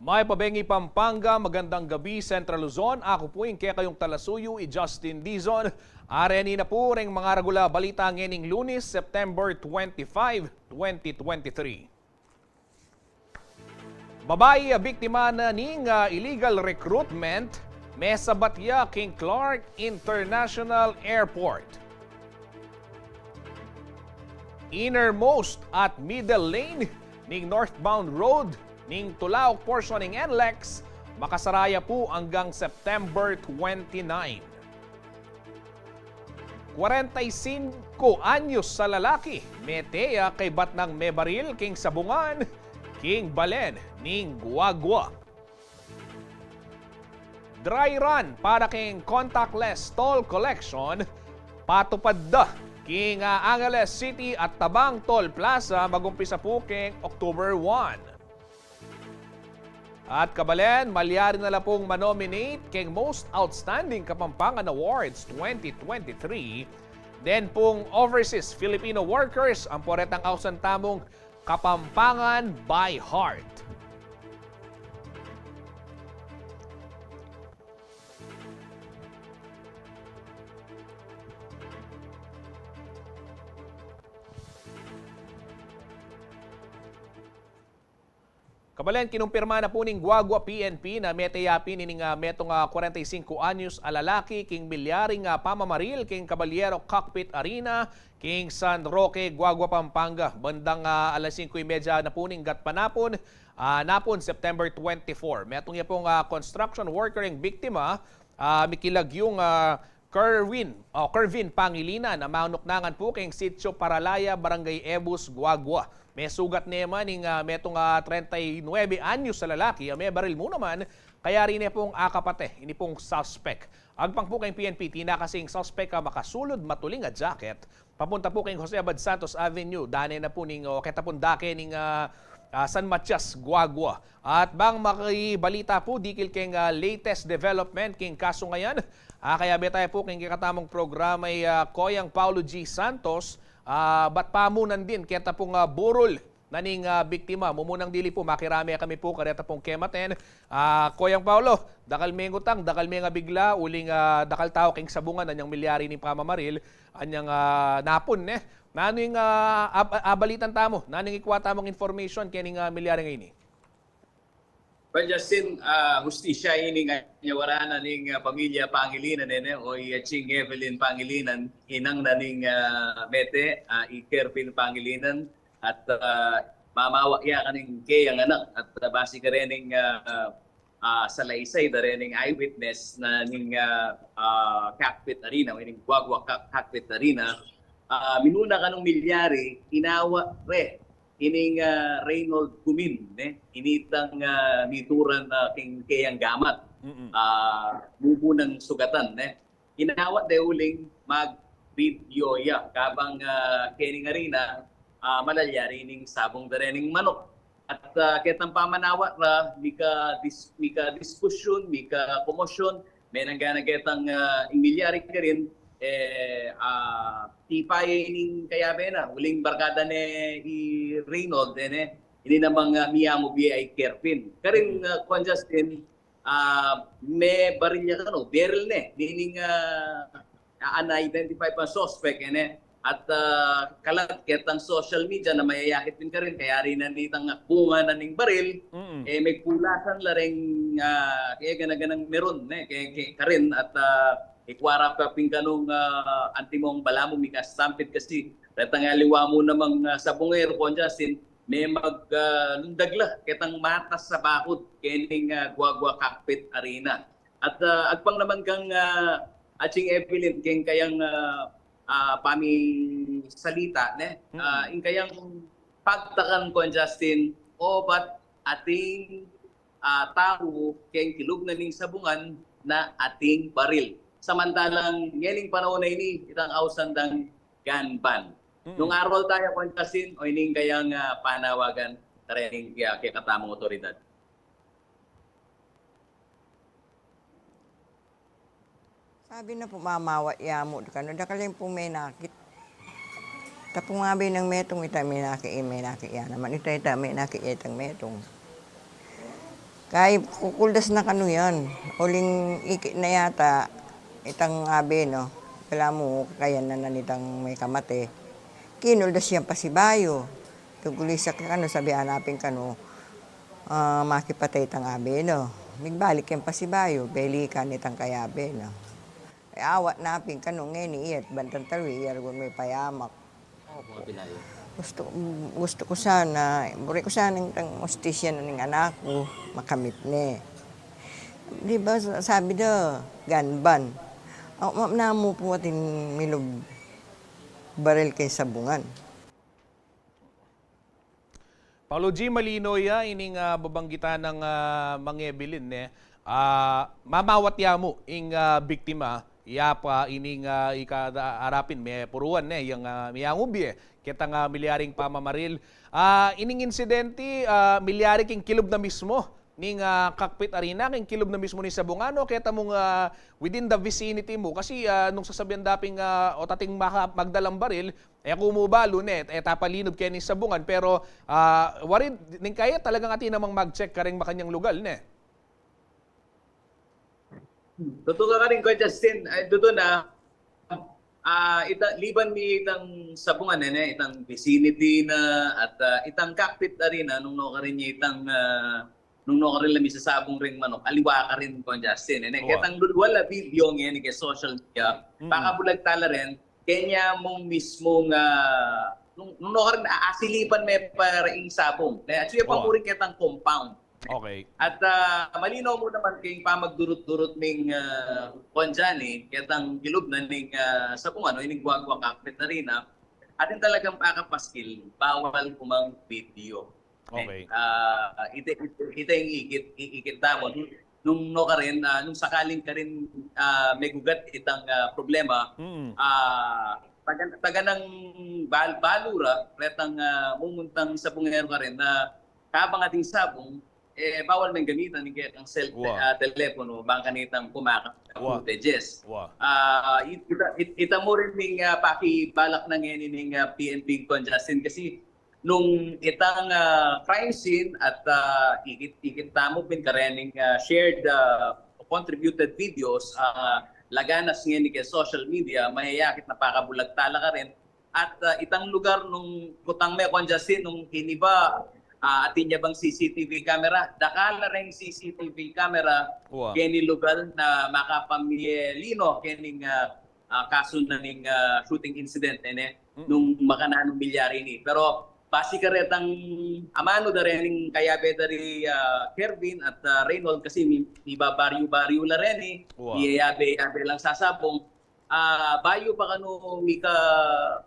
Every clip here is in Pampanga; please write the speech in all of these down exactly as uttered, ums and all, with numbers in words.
Mayap a bengi Pampanga, magandang gabi Central Luzon. Aku pu ing kekayung talasuyu, i Justin Dizon. Areni na pu reng mangaragul a balita ngening Lunes, September twenty-five, twenty twenty-three. Babai a biktima na ning, ah, illegal recruitment, mesabat ya king Clark International Airport. Innermost at middle lane ning northbound road ning tulauk portion ning NLEX, makasara ya pu anggang September twenty-nine. Kwarenta y singko anyos a lalaki, mete ya kaybat nang mebaril king sabungan king balen ning guagua. Dry run para king contactless toll collection, patupad da king, ah, Angeles City at Tabang Toll Plaza, mag-umpisa pu king October one. At kabalen, malyari na la pung manominate keng Most Outstanding Kapampangan Awards twenty twenty-three, den pung Overseas Filipino Workers, ampo retang ausan tamung Kapampangan by Heart. Kabalen, kinumpirma na pu ning Guagua P N P na mete ya pin ining, ah, metung, ah, kwarenta y singko anyos a lalaki king milyaring, ah, pamamaril king Caballero Cockpit Arena king San Roque, Guagua, Pampanga. Bandang, ah, alas singko y medya na pu ning gatpanapun, ah, napun, September twenty-four. Metung ya pung, ah, construction worker ing biktima, ah, mikilagyung, ah, Kerwin, o Kervin Pangilinan, a manuknangan pu king Sitio Paralaya, Barangay Ebus, Guagua. Mesugat ne man ing, ah, metung, ah, treinta y nuebe anyos a lalaki a mebaril mu naman, kayari ne pung akapate ini pung suspek. Agpang pu king P N P, tinakas ing suspek a makasulud matuling a jacket, papunta pu king Jose Abad Santos Avenue, dane na pu ning, o, keta pung dake ning, ah, ah, San Matias, Guagua. At bang makibalita pu dikil keng, ah, latest development king kasung ayan, ah, kayabe taya pu king kekatamung programa i, ah, Koyang Paulo G Santos, ah, bat pamunan din keta pung, ah, burol na ning, ah, biktima. Mumunang dili pu, makirame kami pu kareta pung kematen. Ah, Koyang Paulo, dakal mengutang, dakal mengabigla, uling, ah, dakal tau king sabungan anyang milyari ning pamamaril anyang, ah, napun, ne? Nanu ing, ah, ab-, abalitan tamu? Nanu ing ikua tamung information kening, ah, milyari ngeni? Well, Justin, ah, hustisya ini nga nyawara na ning, ah, pamilya Pangilinan, e, ne? O i Ching Evelyn Pangilinan, inang na ning, ah, mete, ah, i Kervin Pangilinan, at, ah, mamawa ya kaning keyang anak, at, ah, basi karening, ah, ah, salaysay da rening eyewitness na ning, ah, ah, Cockpit Arena, o ining Guagua Cock-, Cockpit Arena, ah, minuna kanung milyari, inawa re ining, ah, Reynold Gumin, ne? Initang, ah, mituran, ah, king keyang gamat. Mm-mm. Ah, mumunang sugatan, ne? Inawa de uling mag-video ya kabang, ah, kening arena, ah, malalyari ning sabung da rening manuk. At, ah, ketang pamanawa ra, mika dis-, mika diskusyon, mika komosyon, menanggana ketang, ah, ing milyari karin, e, ah, tipa ya ining kayabe na, uling barkada ne i Reynold, e, ne, ini namang, ah, miyamu bie i Kervin. Karin, ah, Kuan Justin, ah, mebaril ya kanu, baril ne, nining, ah, unidentified pa suspect, e, ne? At, ah, kalat ketang social media na mayayakit pin karin, kayari na nitang akbungan na ning baril, mm, e, megpulasan la reng, ah, kaya gana-ganang meron, ne? Kaya, kaya karin at, ah, ikua ra pa pin kanung, ah, antimong balamu mika-stampede kasi retang aliwa mu namang, ah, sabungero, Kuan Justin, me mag, ah, lundag la ketang matas a bakud kening, ah, Guagua Cockpit Arena. At, ah, agpang naman kang, ah, Aching Evelyn, keng kayang, ah, ah, pamisalita, ne? Mm. Ah, ing kayang pagtakan, Kuan Justin, obat ating, ah, tau keng kilub na ning sabungan na ating baril. Samantalang ngening panaun a ini, itang ausan dang gun ban. Mm. Nung arol taya, Kuan Justin, o ining kayang, ah, panawagan, karening kaya, kekatamung otoridad. Sabi na pu, mamawat ya mu kanu, dakal yang pu menakit. Tapu nga be nang metung, ita menakit, i menakit ya naman, ita, ita menakit ya itang metung. Kay kukuldas na kanu yan. Uling ikit na yata itang abe, no? Balamu kakayanan na nitang mekamate. Kinuldas yang pasibayu. Tugul isya kanu, sabi, anapin kanu, ah, makipatay itang abe, no? Migbalik yang pasibayu, belikan itang kay abe, no? E, awat napin kanu ngeni, iya, bantang talu, iya, rugun mepayamak. Opo, pinayo. Gustu, gustu ku sana, buri ku sana itang ustisya na ning anak ku, makamit ne. Di ba, sa-, sabi da, gun ban. Awa namu pu atin milub baril keng sabungan. Paolo G, malino ya ining, ah, babanggitan nang, ah, Mang Evelyn, ne? Ah, mamawat ya mu ing, ah, biktima, ya pa ining, ah, ika da arapin, mepuruan, ne, yang, ah, miyangubye ketang, ah, milyaring pamamaril. Ah, ining insidente, ah, milyari king kilub na mismu ning, ah, cockpit arena, king kilub na mismu ning sabungan, o keta mung, ah, within the vicinity mu? Kasi, ah, nung sasabian da ping, ah, o ating maka-, magdalang baril, e ku mu balu, ne, e ta pa linub keni sabungan, pero, ah, wari ning kaya talagang atin namang mag-check kareng makanyang lugal, ne? Tutu ka karin, Kuya Justin, e, tutu na, ah, ita, liban mi itang sabungan, e, ne, itang vicinity na, at, ah, itang cockpit arena, nung nukarin ya itang, ah, nung nukarin la misasabung reng manuk, aliwa karin, Kuya Justin, e, ne, ketang lulwal a video ngeni keng social media, pakabulag tala rin, kenya mung mismung, ah, nung, nung nukarin, a-, asilipan me pa ring sabung, ne, at suya pa mu rin ketang compound. Okay. At, ah, malinaw mu naman keng pamagdurut-durut ning, ah, Kuan Justin, ketang kilub na ning, ah, sabungan, o ining Guagua Cockpit Arena, atin talagang pakapaskil, bawal ku mang video. Okay. Ah, ita, ita, ita ing ikit, i-, ikit tamu. Nung nukarin, ah, nung sakaling karin, ah, megugat itang, ah, problema, ah, taga, taga nang bal-, balu ra, retang, ah, mumuntang sabungero karin na kabang ating sabung, e, bawal meng gamitan ing kekang cell, ah, telepono, bang kanitang kumakas a footages. Ah, it-, ita, it-, ita mu rin ning, ah, pakibalak na ngeni ning, ah, P N P, Kuan Justin, kasi nung itang, ah, crime scene at, ah, ikit, ikit tamu pin karening, ah, shared, ah, contributed videos, ah, laganas ngeni keng social media, mayayakit na pakabulag tala karin, at, ah, itang lugar nung kutang me, Kuan Justin, nung ini ba, ah, atin ya bang C C T V camera? Dakal la reng C C T V camera keni lugar na makapamilye lino kening, ah, ah, kasu na ning, ah, shooting incident, e, ne, nung makananung milyari ini. Pero basi karetang amanu da rening kayabe da ri, ah, Kervin at, ah, Reynold, kasi mi-, mibabaryu-baryu la reni, miyayabe-yabe lang sasabung, ah, bayu pa kanu mika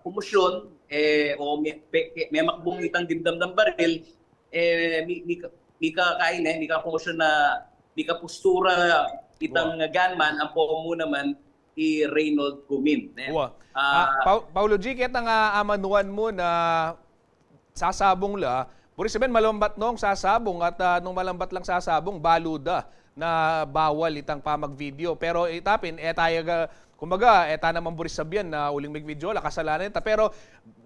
komosyun, e, o mi-, pe-, ke-, memakbung itang dimdam dang baril, e, mi-, mika, mika kaine, mika komosyun na, mika postura itang gunman, ampo mu naman i Reynold Gumin, ne? Wa. Ah, ah, Pau-, Paolo G, ketang, ah, amanuan mu na sasabung la, buri sabian malambat nung sasabung at, ah, nung malambat lang sasabung, balu da na bawal itang pamag-video. Pero ita pin, e ta ya ga-, kumbaga, e ta naman buri sabian na uling mig-video la, kasalanan ita. Pero,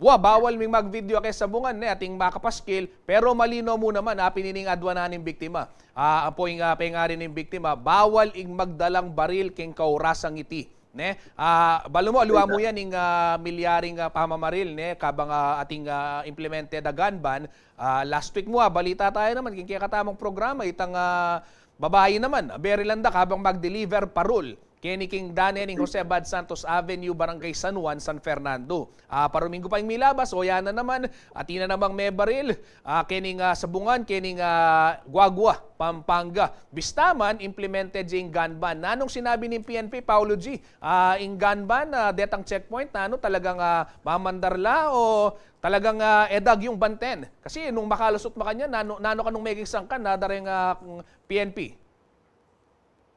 wa, bawal ming mag-video keng sabungan, ne, atin makapaskil. Pero malino mu naman, a, pin ining adwan na ning biktima. A, ampo ing, a, pengari ning biktima, bawal ing magdalang baril keng kaurasang iti. Ne? Ah, balu mu, aliwa mu yan ing, ah, milyaring, ah, pamamaril, ne? Kabang, ah, atin, ah, implemented a gun ban, ah, last week mu, ah, balita taya naman, king kekatamung programa, itang, ah, babai naman, barilan da kabang mag-deliver parol keni king dane ning Jose Bad Santos Avenue, Barangay San Juan, San Fernando. Ah, paruminggu pa ing milabas, o ya na naman, atin na namang mebaril, ah, kening, ah, sabungan, kening, ah, Guagua, Pampanga. Bista man, implemented ya ing gun ban. Nanung sinabi ning P N P, Paolo G, ah, ing gun ban, ah, detang checkpoint, nanu talagang, ah, mamandar la o talagang, ah, e da agyung banten? Kasi nung makalusot makanyan, nanu, nanu kanung meging sangkan, ah, da reng, ah, P N P?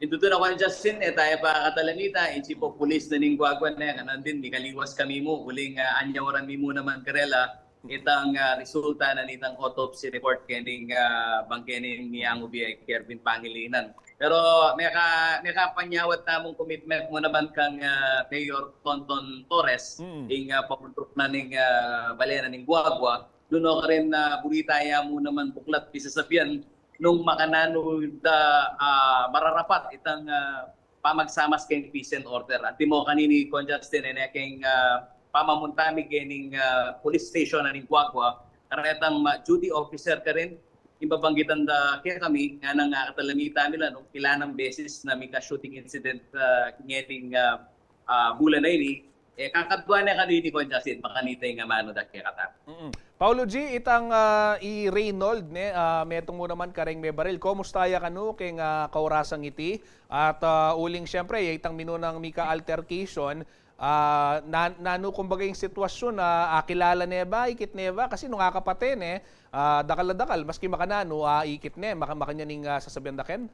Ing tutu na, Kuan Justin, e taya pa katalamita, ing chief of police na ning Guagua ne, kanan din, mikaliwas kami mu, uling, ah, anyauran mi mu naman karela itang, ah, resulta na nitang autopsy report kening, ah, bangke ning miyangu bie i Kerwin Pangilinan. Pero meka, meka panyawad tamung commitment mu naman kang, ah, Mayor Tonton Torres, Mm. ing, ah, pamunduk na ning, ah, bale na ning Guagua, nung karin na buri taya mu naman buklat pisasabian nung makananu da, ah, mararapat itang, ah, pamagsamas keng peace and order. Antimo kanini, Kuan Justin, e ne keng, ah, pamamunta mi kening, ah, police station na ning Guagua, karetang ma-, duty officer karin, ing babanggitan da kekami, ngana, ah, katalamita mi la nung kilanang beses na mika-shooting incident, ah, ngening, ah, ah, bulan a ini, e, kakadwa ne kanu ini, Kuan Justin, makanita ing amanu da kekatamu. Mm-mm. Paulo G, itang, ah, i Reynold, ne, ah, metung mu naman kareng mebaril. Kumusta ya kanu keng, ah, kaurasang iti? At, ah, uling, siyempre, ya itang minunang mika-altercation, ah, na-, nanu, kumbaga, ing sitwasyun, ah, akilala ne ba, ikit ne ba? Kasi nung akapate ne, ah, dakal a dakal, maski makananu, ah, ikit ne, maka-, makanyan ing, ah, sasabian da ken?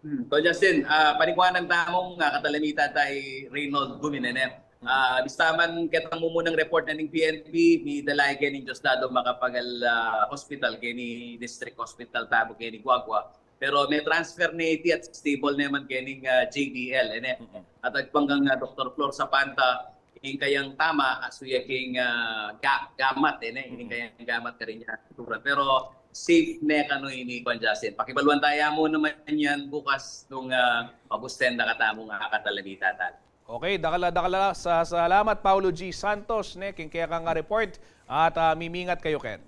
Hmm. So, Justin, ah, panikuanan tamung, ah, katalamita tay Reynold Gumine, ne? Hmm. Ah, bista man ketang mumunang report na ning P N P, midala ya keni ning Diosdado Macapagal, ah, Hospital, keni District Hospital tamu keni Guagua. Pero me-transfer ne iti at stable ne man kening, ah, J B L, e ne? Mm-mm. At agpang kang, ah, Doktor Flor Sapanta, ing kayang tama, asu ya king, ah, ga-, gamat, e ne? Ing Mm-mm. kayang gamat karin ya, tura. Pero safe ne kanu ini, Kuan Justin. Pakibaluan taya mu naman yan bukas nung, ah, mabusten da katamung katalamita ta. Okay, dakal a, dakal a sa-, salamat, Paulo G Santos, ne, king kekang, ah, report. At, ah, mimingat kayu ken.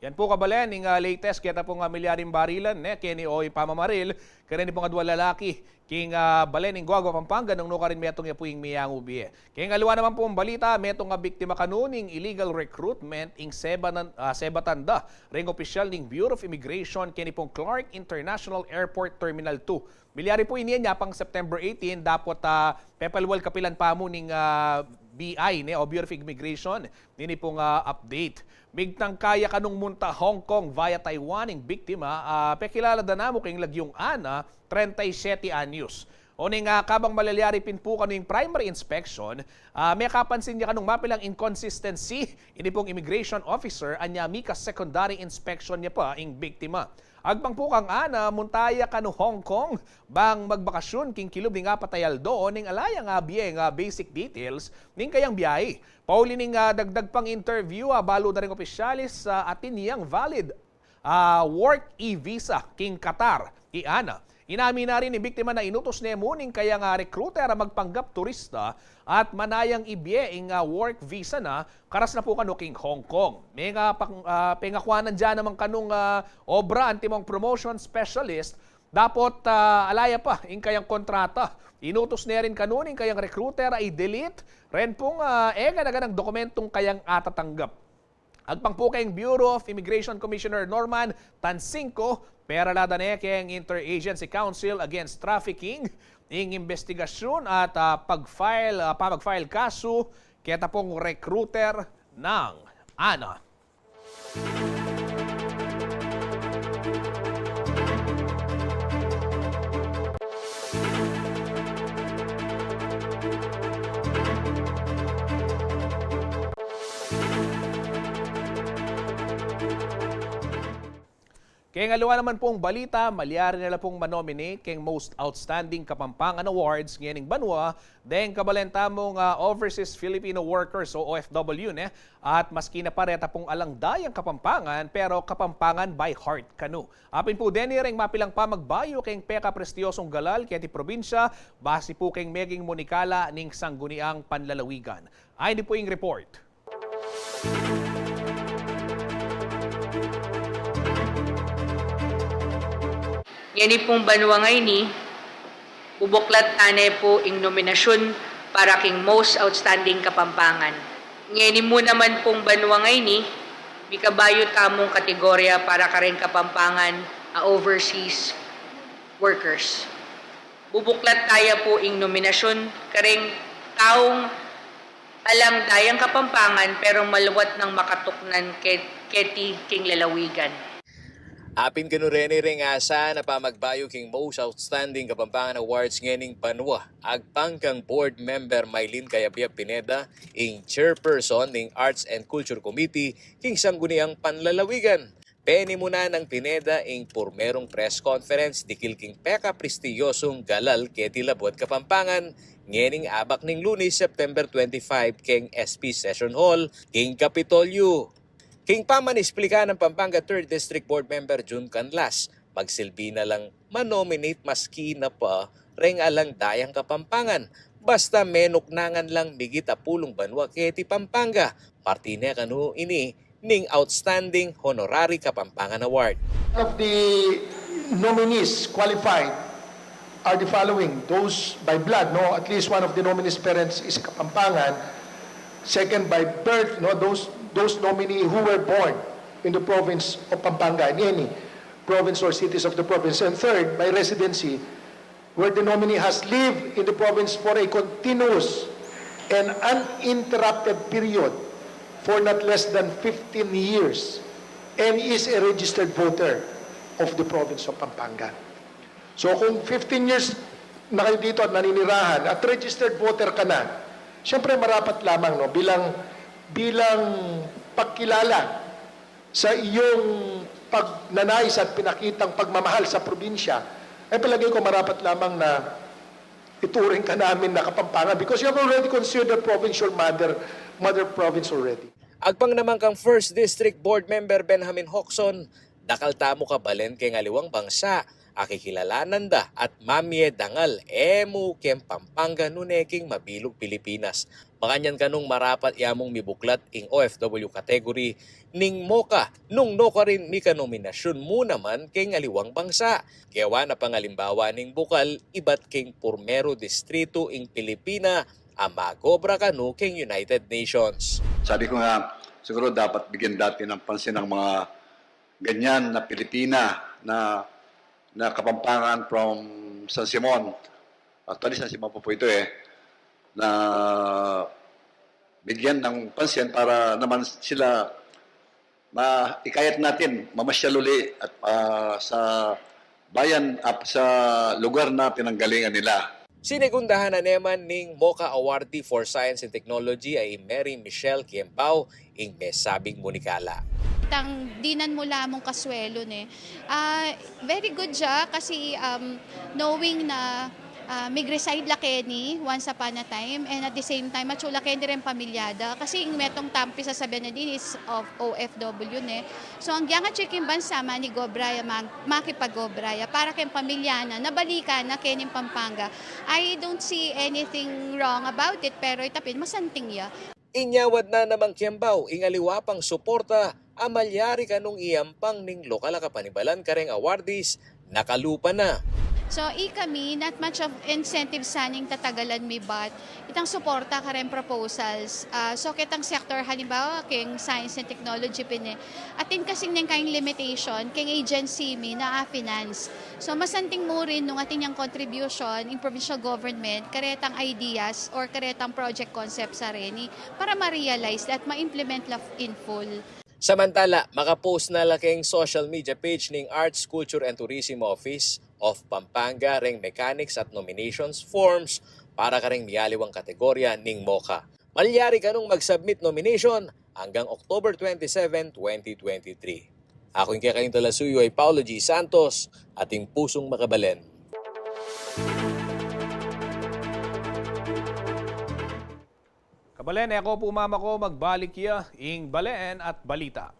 Yan pu, kabalen, ing, ah, latest keta pung, ah, milyaring barilan, ne, keni o ipamamaril kareng pung adwang lalaki king, ah, balen ning Guagua, Pampanga, nung nukarin metung ya pu ing miyangu bie. Keng aliwa naman pung balita, metung a biktima kanu ning illegal recruitment ing sebatan, ah, sebatan da reng opisyal ning Bureau of Immigration keni pung Clark International Airport Terminal two. Milyari pu ini, inya pang September eighteen, dapot, ah, pepalwal kapilan pamu ning, ah, B I, ne, o Bureau of Immigration, nini pung, ah, update. Migtangka ya kanung munta Hong Kong via Taiwan ing biktima, ah, pekilala da namu keng lagyung Ana, trenta y siete anyos. Uling, ah, kabang malalyari pin pu kanu ing primary inspection, ah, mekapansin ya kanung mapilang inconsistency ini pung immigration officer, anya mika-secondary inspection ya pa ing biktima. Agpang pu kang Ana, munta ya kanu Hong Kong bang magbakasyun king kilub ning apat a aldo, uling ala yang abieng basic details ning kayang biyahe. Pauli ning, ah, dagdag pang interview, ah, balu da reng opisyalis, ah, atin yang valid, ah, work e-visa king Qatar i Ana. Inamin na rin ning biktima na inutus ne mu ning kayang, ah, recruiter a magpanggap turista at manayang ibie ing, ah, work visa na, karas na pu kanu king Hong Kong. Mengapang-, ah, pengakuanan da naman kanung, ah, obra antimong promotion specialist, dapot, ah, ala ya pa ing kayang kontrata. Inutus ne rin kanu ning kayang recruiter a i-delete reng pung, ah, e gana-ganang dokumentong kayang atatanggap. Agpang pu keng Bureau of Immigration Commissioner Norman Tansinko, perala da ne keng Interagency Council Against Trafficking ing imbestigasyun at, ah, pag-file, ah, pamag-file kasu keta pung recruiter nang Ana. Keng aliwa naman pung balita, malyari na la pung ma-nominate keng Most Outstanding Kapampangan Awards ngening banua deng kabalen tamung, ah, Overseas Filipino Workers o O F W, ne? At maski na pa reta pung alang dayang Kapampangan, pero Kapampangan by heart kanu. Apin pu deni reng mapilang pamagbayu keng pekaprestiyosung galal keti probinsya, basi pu keng meging munikala ning Sangguniang Panlalawigan. Ayni pu ing report. Ngeni pung banua ngeni, bubuklat tane pu ing nominasyun para king Most Outstanding Kapampangan. Ngeni mu naman pung banua ngeni, mikabayu tamung kategorya para kareng Kapampangan a overseas workers. Bubuklat taya pu ing nominasyun kareng taung alang dayang Kapampangan pero maluwat nang makatuknan ke-, keti king lalawigan. Apin kanu reni reng asahan a pamagbayu king Most Outstanding Kapampangan Awards ngening banua, agpang kang Board Member Mylene Cayabyab Pineda, ing Chairperson ning Arts and Culture Committee king Sangguniang Panlalawigan. Penimunan nang Pineda ing purmerung press conference dikil king pekaprestiyosung galal keti labuad Kapampangan, ngening abak ning Lunes, September twenty-five, keng S P Session Hall king Kapitolyo. King pamanisplika nang Pampanga Third District Board Member Jun Canlas, magsilbi na lang manominate maski na pa reng alang dayang Kapampangan, basta menuknangan lang migit a pulung banua keti Pampanga. Parti ne kanu ini ning Outstanding Honorary Kapampangan Award. Of the nominees qualified are the following: those by blood, no, at least one of the nominees' parents is Kapampangan. Second, by birth, no, those, those nominee who were born in the province of Pampanga, in any province or cities of the province. And third, by residency, where the nominee has lived in the province for a continuous and uninterrupted period for not less than fifteen years and is a registered voter of the province of Pampanga. So kung fifteen years na kayo dito at naninirahan at registered voter ka na, siyempre marapat lamang, no, bilang, bilang pagkilala sa iyong pagnanais at pinakitang pagmamahal sa probinsya, ay palagay ko marapat lamang na ituring ka namin na Kapampangan because you have already considered province your mother, mother province already. Agpang naman kang First District Board Member Benjamin Hoxon, dakal tamu kabalen keng aliwang bangsa a kikilalanan da at mamie dangal e mu keng Pampanga nune king mabilug Pilipinas. Makanyan kanung marapat ya mung mibuklat ing O F W category ning MOCA nung nukarin mikanominasyun mu naman keng aliwang bangsa. Gewa na pang alimbawa ning bukal ibat keng purmeru distritu ing Pilipina a magobra kanu keng United Nations. Sabi ko nga, siguro dapat bigyan dati ng pansin ang mga ganyan na Pilipina na, na Kapampangan from San Simon. Actually, San Simon pa po ito eh. Na bigyan ng pansin para naman sila ma-, ikayat natin mamasyal uli at, ah, sa bayan at sa lugar na pinanggalingan nila. Sinegundahan na naman ning MOCA Awardee for Science and Technology a i Mary Michelle Kiembao ing mesabing munikala. Tang dinan mu la mung kaswelu ne. Ah, very good ya kasi, um, knowing na, ah, mig-reside la keni once upon a time and at the same time atsu la keni reng pamilya da. Kasi ing metung tamu pisasabian na din is of O F W ne. So, agyang atsu king bansa, manigobra ya, mag-, makipagobra ya para keng pamilya na, nabalikan na keni Pampanga. I don't see anything wrong about it, pero ita pin, masanting ya. Inya wad na namang Kiembao ing aliwa pang suporta a malyari kanung iampang ning lokal a kapanibalan kareng awardees na kalupa na. So, ikami, not much of incentive sana ing tatagalan mi, but itang suporta kareng proposals. Ah, so, ketang sector, halimbawa, keng science and technology pin e, atin kasing neng kayang limitation keng agency mi na a-finance. So, masanting mu rin nung atin yang contribution ing provincial government karetang ideas or karetang project concepts a reni para ma-realize la at ma-implement la in full. Samantala, makapost na la keng social media page ning Arts, Culture and Tourism Office of Pampanga reng mechanics at nominations forms para kareng mialiwang kategorya ning MOCA. Malyari kanung mag-submit nomination anggang October twenty-seven, twenty twenty-three. Aku ing kekayung talasuyu a i Paulo G Santos, ating pusung makabalen. Kabalen, e ko pu mamako magbalik ya ing Baleen at Balita.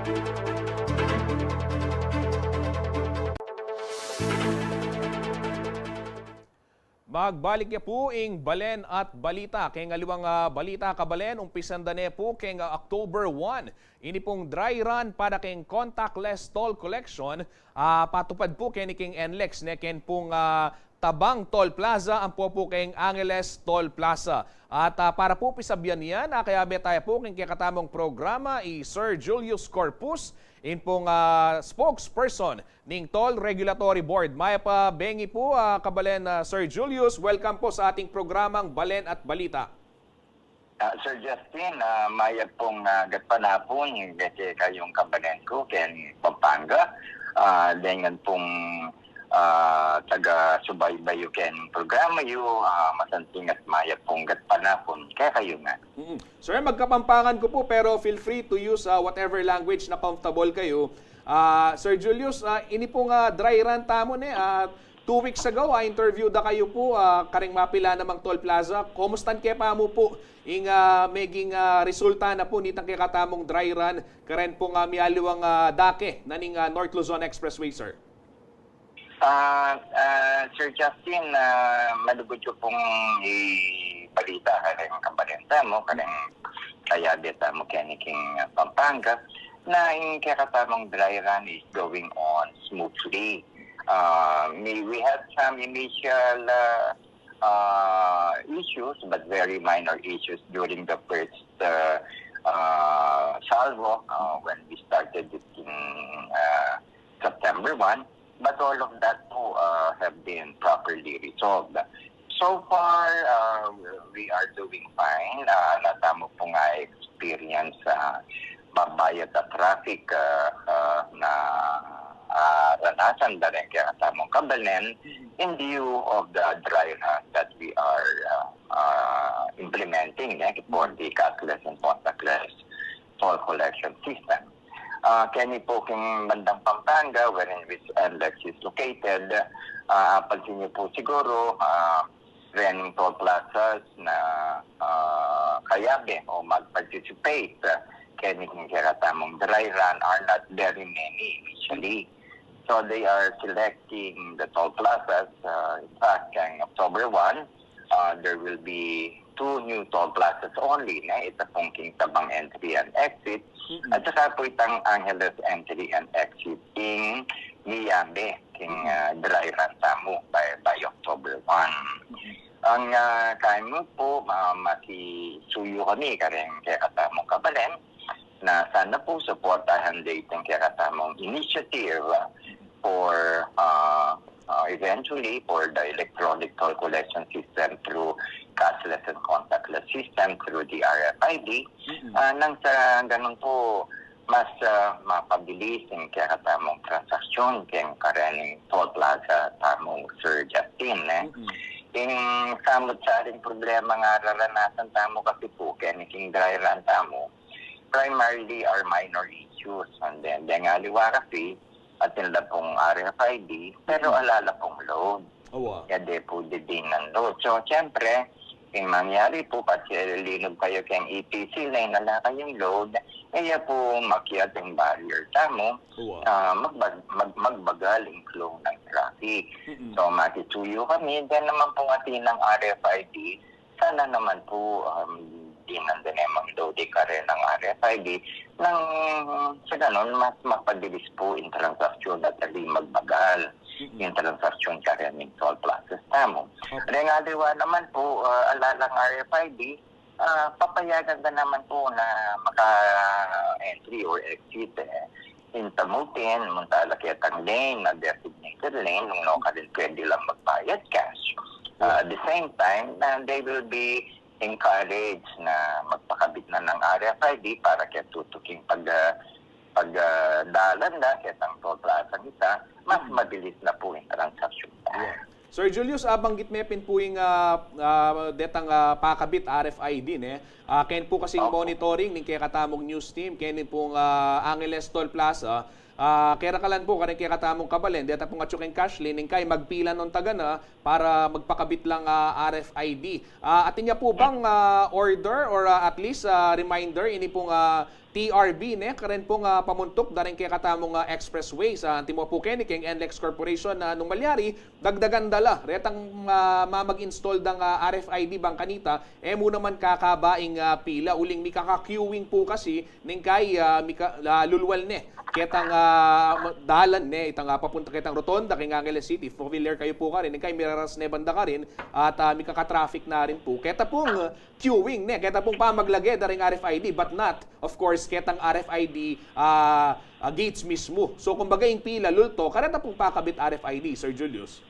Magbalik ya pu ing Balen at Balita. Keng aliwang, ah, balita, kabalen, umpisan da ne pu keng, ah, October one ini pung dry run para keng contactless toll collection. Ah, patupad pu keni king NLEX, ne ken pung, ah, Tabang Toll Plaza ampo pu keng Angeles Toll Plaza. At, ah, para pu pisabyan yan, ah, kayabe taya pu keng kekatamung programa i Sir Julius Corpus, in pung, ah, spokesperson ning Toll Regulatory Board. Mayap a bengi pu, ah, kabalen, ah, Sir Julius. Welcome po sa ating programang Balen at Balita. Ah, Sir Justin, ah, mayap pung, ah, gatpanapun kekayung kabalen ku ken Pampanga. Ah, dengan pung, ah, taga-subaybay yu ken programa yu, ah, masanting at mayap pung gatpanapun kekayu ngan. Mm. Sir, magkapampangan ku pu, pero feel free to use, ah, whatever language na comfortable kayu. Ah, Sir Julius, ah, ini pung, ah, dry run tamu ne, ah, two weeks ago, ah, interview da kayu pu, ah, kareng mapila namang toll plaza. Kumustan ke pa mu pu ing, ah, meging, ah, resulta na pu nitang kekatamung dry run karen pung, ah, mialiwang, ah, dake na ning, ah, North Luzon Expressway, sir? Ah, ah, Sir Justin, ah, malugud yu pung ibalita kareng kabalen tamu, kareng kayabe tamu keni king, ah, Pampanga, na ing kekatamung dry run is going on smoothly. Ah, may, we had some initial, ah, ah, issues, but very minor issues during the first, ah, ah, salvo, ah, when we started it in, ah, September one, but all of that po, uh, have been properly resolved. So far, uh, we are doing fine. Uh, ala tamu pung experience, uh, mabayat a traffic, uh, uh, na, uh, ranasan da rin kekatamung kabalen in view of the dry run that we are, uh, uh, implementing, eh, for the cashless and contactless toll collection system. Ah, keni po king bandang Pampanga, wherein which NLEX is located, ah, pansin niyo po siguro, ah, reng toll plazas na, ah, kayabe o mag-participate, ah, keni king kekatamung dry run are not very many initially. So they are selecting the toll plazas. Ah, in fact, keng October one, ah, there will be two new toll plazas only, ne? Ita pung king Tabang entry and exit, at saka po itang Angeles entry and exit king miyabe, king, ah, dry run tamu by, by October one. Ang, ah, kaya mu po, ah, makisuyu kami kareng kekatamung kabalen, na sana po suportahan da iting kekatamung initiative for, uh, uh, eventually for the electronic toll collection system through cashless and contactless system through the R F I D. Ah, nang sa ganun po, mas, ah, mapabilis ing kekatamung transaksyon keng karening toll plaza tamu, Sir Justin, eh. Ing samut-saring problema nga raranasan tamu kasi po keni king dry run tamu, primarily are minor issues. And then, deng aliwa kasi, atin la pung R F I D, pero ala la pung load. Awa. Kaya de po didinan load. So, siyempre, ing mangyari po, pag linub kayu keng E T C lane, ala kayung load, kaya po makyat ing barrier tamu, ah, magbag-, mag-, magbagal ing flow ng traffic. So, makisuyu kami, then naman pong atin ang R F I D, sana naman po, um, dinan da ne mang load ing karenang R F I D nang sa ganun, mas mapabilis po ing transaksyon at di magbagal ing transaksyon karening toll plazas tamu. Opo. Deng aliwa naman po, ah, ala lang R F I D, ah, papayagan da naman po na maka-entry or exit, eh. Intamutin, munta la ketang lane, na designated lane, nung nukarin pwede lang magbayad cash. Ah, at the same time, na they will be encouraged na magpakabit na ng R F I D para kaya tutuking pag, ah, pag, ah, dalan da, ketang toll plaza kita, mas mabilis na po ing transaksyon. Yeah. Sir Julius, ah, banggit me pin pu ing, ah, ah, detang, ah, pakabit R F I D, ne? Ah, ken pu kasing monitoring ning kekatamung news team, keni pung, ah, Angeles Toll Plaza, ah, kerakalan pu kareng kekatamung kabalen, deta pung atyu keng cash lane, ning kai magpila nung taga na para magpakabit lang, ah, R F I D. Ah, atin ya pu bang, ah, order or, ah, at least, ah, reminder ini pung, ah, T R B, ne, karen pung, ah, pamuntuk da ring kekatamung, ah, expressway. Sa antimo pu keni keng NLEX Corporation, na nung malyari, dagdagan da la retang, ah, mamag-install dang, ah, R F I D bang kanita, e mu naman kakaba ing, ah, pila, uling mikaka-queuing pu kasi, neng kai, ah, mika-, ah, lulwal ne ketang, ah, ma-, dalan ne, itang, ah, papunta ketang rotonda keng Angeles City. Familiar kayu pu karin, neng kai miraras ne banda karin, at, ah, mikaka-traffic na rin pu. Keta pung, ah, queuing ne, keta pung pamaglage da ring R F I D, but not, of course, ketang R F I D, ah, ah, gates mismu. So, kumbaga, ing pila, lulto, kareta pung pakabit R F I D, Sir Julius.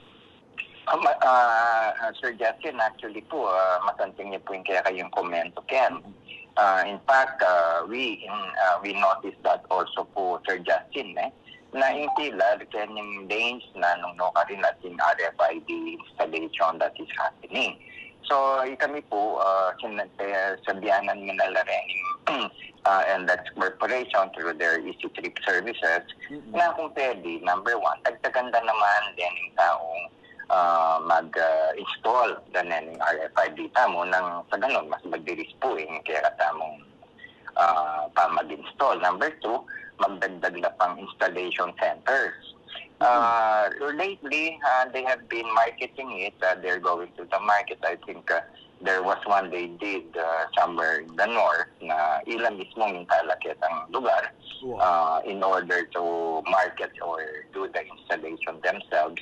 Ah, ma-, ah, ah, Sir Justin, actually po, ah, masanting niyo po yung kaya kayong komento, Ken. Mm-mm. Ah, in fact, ah, we, in, ah, we noticed that also po, Sir Justin, eh, na yung pila, kanyang lanes na nung no karin ating R F I D installation that is happening. So, kami po, ah, sin-, eh, sabianan mi na la rin, ah, NLEX Corporation through their Easy Trip Services, Mm-mm. na kung pwede, number one, dagdagan da naman din yung taong, ah, mag, ah, install da ning R F I D tamu nang sa ganun, mas mabilis po yung kaya tamong, ah, pamag-install. Number two, magdagdag na pang installation centers. Mm-hmm. Ah, lately, ah, they have been marketing it. Ah, they're going to the market. I think, ah, there was one they did, ah, somewhere in the north na ila mismo mintala ketang lugar, Wow. ah, in order to market or do the installation themselves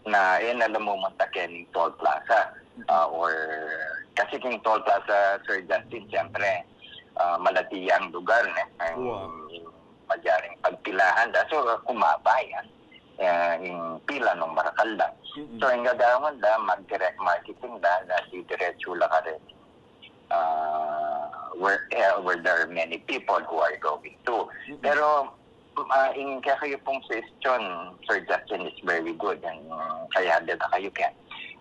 na, eh, na lumumunta keng toll plaza. Mm-hmm. Ah, or, kasi keng toll plaza, Sir Justin, siyempre, ah, malati yang lugar, ne? Ang Wow. madyaring pagpilahan da. So, kumaba yan. Eh, yung pila nung marakal da. Mm-mm. So, yung gagawin da, mag-direct marketing da, na didiretso la karin, ah, where, eh, where there are many people who are going to. Mm-mm. Pero, ah, yung kaya kayo pong suggestion, Sir Justin, is very good. Yung, ah, kaya da kayo, Ken.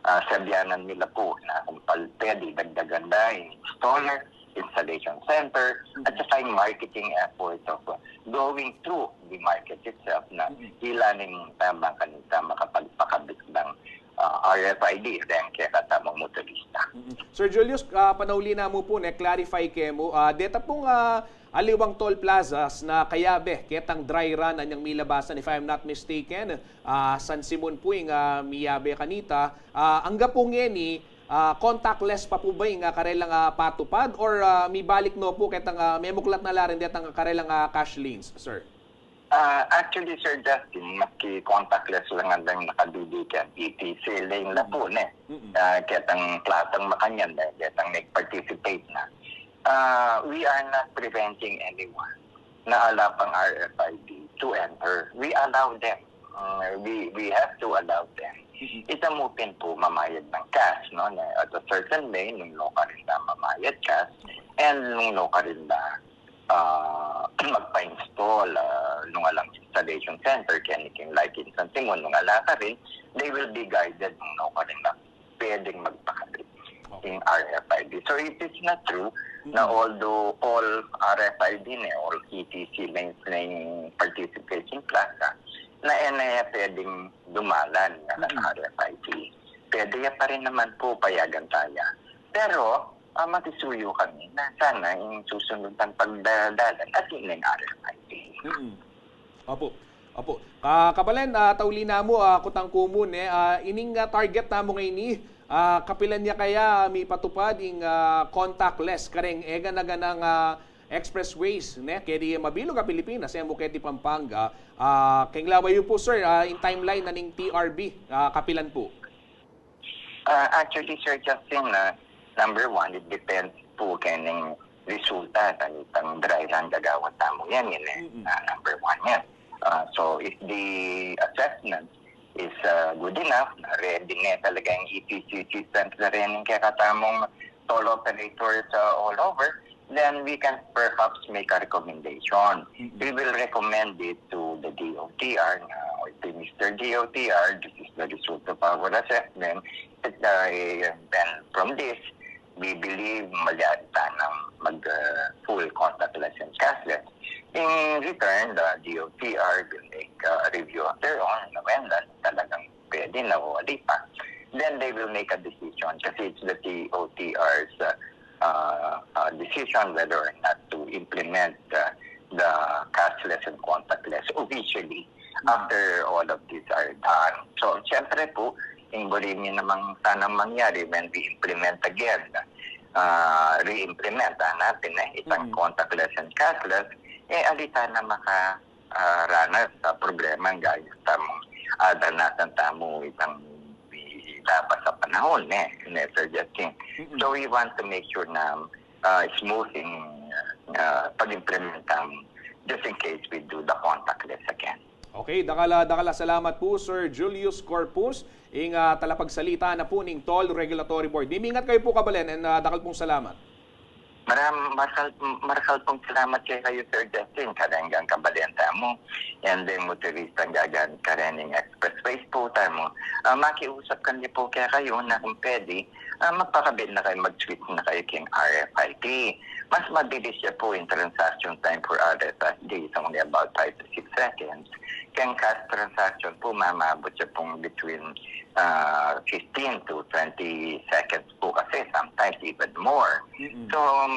Ah, sabianan nila po na kung pal-, pwede, dagdagan da yung installer, installation center, at saka yung marketing effort of, uh, going through the market itself na Mm-mm. ila ning tabang kanita makapagpakabit ng, uh, R F I D deng kekatamung motorista. Mm-mm. Sir Julius, ah, panauli na mu pu, ne, clarify ke mu, ah, deta pung, ah, aliwang toll plazas na kayabe ketang dry run anyang milabasan, if I'm not mistaken, ah, San Simon pu ing, ah, miyabe kanita, ah, angga pu ngeni, ah, contactless pa pu ba ing, ah, karelang, ah, patupad, or, ah, mibalik no pu ketang, ah, memuklat na la rin detang karelang, ah, cash lanes, sir? Ah, actually, Sir Justin, maski contactless la ngan deng nakabibigyan, E T C lane la pu, ne? Mm-mm. Ah, ketang platang makanyan, ne? Ketang nag-participate na. Ah, we are not preventing anyone na ala pang R F I D to enter. We allow them. Uh, we, we have to allow them. Mm-hmm. Ita mu pin pu mamayad ng cash, no? Na at a certain day, nung no karin da mamayad cash, and nung no karin da, ah, magpa-install, ah, nung alang installation center, kaya niking like in San Simon, nung ala karin, they will be guided nung no karin da pwedeng magpakabit Okay. in R F I D. So it is not true na Mm-hmm. although all R F I D na, all E T C na, na yung participation plaza, na, eh, na pwedeng dumalan na Mm-hmm. R F I D. Pwede ya pa rin naman po, payagan tayo. Pero, ah, makisuyo kami na sana yung susunod ng pagdadalan at yun yung R F I D. Mm-mm. Opo. Opo. Ka-, kapalen, ah, tauli na mu, ah, kutang ku mu, ne, ah, ining, ah, target na mu ngeni, ah, kapilan ya kaya mipatupad ing, ah, contactless kareng e gana-ganang, ah, expressways, ne, keti mabilug a Pilipinas, e mu keti Pampanga, ah, keng lawayu pu, sir, ah, ing timeline na ning T R B, ah, kapilan pu? Ah, actually, Sir Justin, ah, number one, it depends po keng resulta kanitang dry run gagawan tamu yan, yan eh. Mm-mm. Ah, number one yan. Ah, so, if the assessment is, ah, good enough, na ready na talaga yung E T C systems na rin yung kekatamung toll operators, ah, all over, then we can perhaps make a recommendation. Mm-mm. We will recommend it to the D O T R na, or to Mister D O T R, this is the result of our assessment. At, uh, then from this, we believe malyari tanang mag, uh, full contactless and cashless. In return, the D O T R will make, uh, a review of their own, and when that talagang pwede na o ali pa, then they will make a decision kasi it's the D O T R's, uh, uh, uh, decision whether or not to implement, uh, the cashless and contactless officially after all of these are done. So, siyempre po, ing buri mi namang sanang mangyari when we implement again, ah, re-implement, ah, natin, eh, itang Mm. contactless and cashless, eh, ali sana maka, ah, ranas sa problema gaya tamung adanasan tamu itang labas a panahon, eh, ne, Sir Justin. Mm-mm. So, we want to make sure na, ah, smooth ing, ah, pag-implementa, just in case we do the contactless again. Okay, dakal a, dakal a salamat po, Sir Julius Corpus, ing, ah, talapagsalita na po ning Toll Regulatory Board. Mimingat kayu po, kabalen, and, ah, dakal pong salamat. Maram-, marakal, marakal pong salamat kekayu, Sir Justin, kareng kabalen tamu, and then motorista gagamit karening expressways po tamu. Ah, makiusap kami po kekayu na kung pwede, ah, magpakabit na kayu, mag-switch na kayu keng R F I P. Mas mabilis ya po ing transaction time for R F I P, it's only about five to six seconds. Keng cash transaction po, mamabot ya pong between, ah, fifteen to twenty seconds po kasi, sometimes even more. Mm-mm. So, um,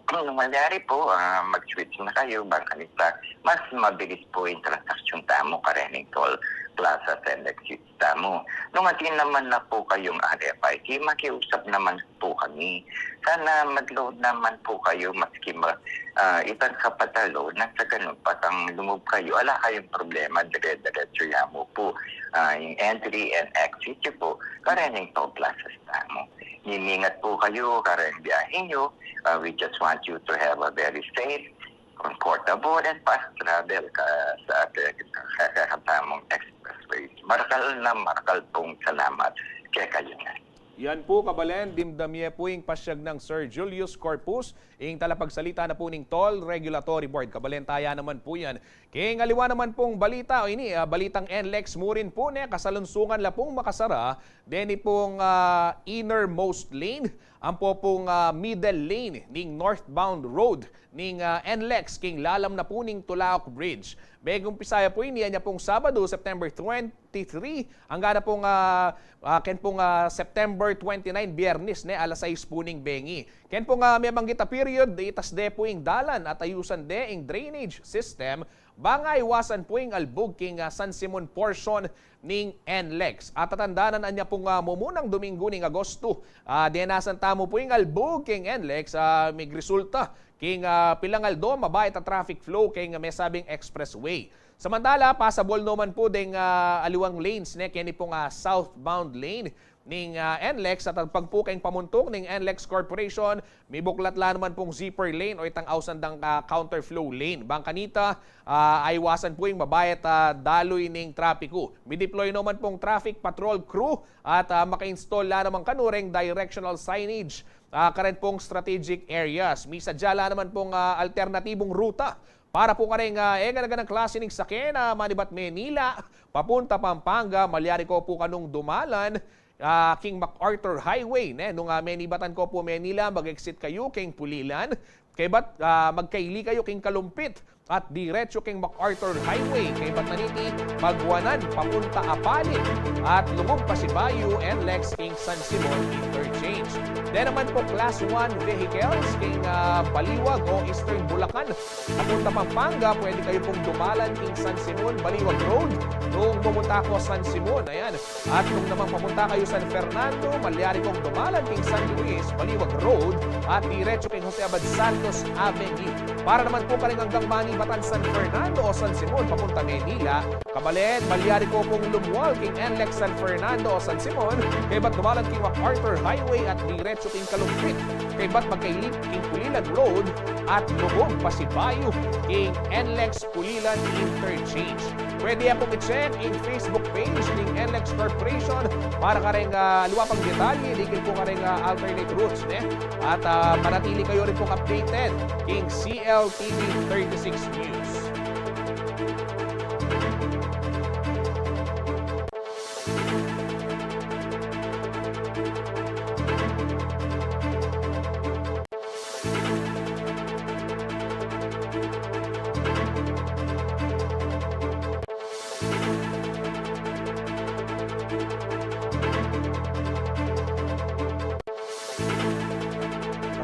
nung mangyari po, ah, mag-switch na kayu, bang kanita, mas mabilis po ing transaction tamu karening toll plazas and exits tamu. Nung atin naman na po kayung R F I P, makiusap naman po kami. Sana mag-load naman po kayu, maski ma-, ah, itang kapat a load, nang sa ganun, patang lumub kayu, ala kayung problema, dire-diretso ya mu po, ah, ing entry and exit yu po karening toll plazas tamu. Mimingat po kayu kareng biyahe yu. Ah, we just want you to have a very safe, comfortable, and fast travel ka sa atin, ka, ka, katamung expressways. Marakal na marakal pong salamat kekayu ngan. Yan po, kabalen, dimdam ye po ing pasyag nang Sir Julius Corpus, ing talapagsalita na po ning Toll Regulatory Board. Kabalen, taya naman po yan. Keng aliwa naman pong balita, o ini, ah, balitang NLEX mu rin po, ne, kasalungsungan la pong makasara deni pong, ah, innermost lane, ampo pong, ah, middle lane ning northbound road ning, ah, NLEX king lalam na po ning Tulaok Bridge. Megumpisa ya po ini, anya pong Sabado, September twenty-three, angga na pong, ah, ah, ken pong, ah, September twenty-nine, Biyernes, ne, alas sais po ning bengi. Ken pong, ah, mebanggit a period, itas de po ing dalan at ayusan de ing drainage system, bang aiwasan po ing albug king, ah, San Simon portion ning NLEX. At tatandanan, anya pong, ah, mumunang Domingo ning Agosto, ah, denasan tamu po ing albug king NLEX, ah, migresulta king, ah, pilang aldo mabayat a traffic flow king mesabing expressway. Samantala, pasabol no man po deng, ah, aliwang lanes, ne, keni pong, ah, southbound lane ning, ah, NLEX at agpang po keng pamuntuk ning NLEX Corporation, mibuklat la naman pong zipper lane o itang ausan dang, ah, counterflow lane. Bang kanita, ah, aiwasan po ing mabayat a daluy ning trapiku. Mideploy no man pong traffic patrol crew at, ah, maka-install la naman kanu reng directional signage, ah, karen pong strategic areas. Misadya la naman pong, ah, alternatibung ruta para po kareng, ah, e gana-ganang klase ning sakyan a manibat Manila papunta Pampanga. Malyari ko po kanung dumalan, ah, king MacArthur Highway, ne? Nung, ah, menibatan ko po Manila, mag-exit kayu king Pulilan. Kaybat, ah, magkaili kayu king Kalumpit at diretso king MacArthur Highway. Kaybat na niti, pagwanan papunta Apalit at lungub pasibayu, NLEX king San Simon Interchange. Then naman po, class one vehicles king, ah, Baliwag o Eastern Bulacan papunta Pampanga, pwede kayu pong dumalan king San Simon, Baliwag Road. Nung pumunta ko San Simon, ayan. At nung naman papunta kayu San Fernando, malyari kong dumalan king San Luis, Baliwag Road, at diretso king Jose Abad Santos Avenue. Para naman po karing anggang manibatan San Fernando o San Simon papunta Manila, kabalen, malyari ko pong lumual king NLEX San Fernando o San Simon, kaybat dumalan king MacArthur Highway at diretso king Kalumpit, kaybat magkaili king Pulilan Road at lungub pasibayu king NLEX Pulilan Interchange. Pwede ya pong i-check ing Facebook page ning NLEX Corporation para kareng, ah, liwa pang detalye, dikit po kareng, ah, alternate routes, ne? At, ah, manatili kayu rin pong updated king C L T V thirty-six News.